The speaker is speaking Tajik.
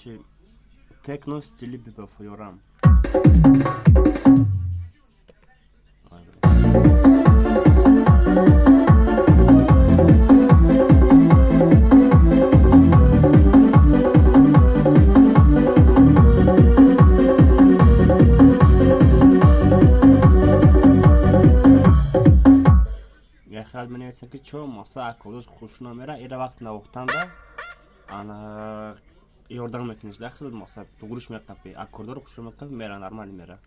Короче, техно стили бебафоёрам. Яхелат менависем, ки чо маса аккордош хуш намера. Ира вақт навохтанда ана ёрдам мекуниш да, хеле маса тугуриш меқапи, аккордоро хушро меқапи, мера, нормально мера.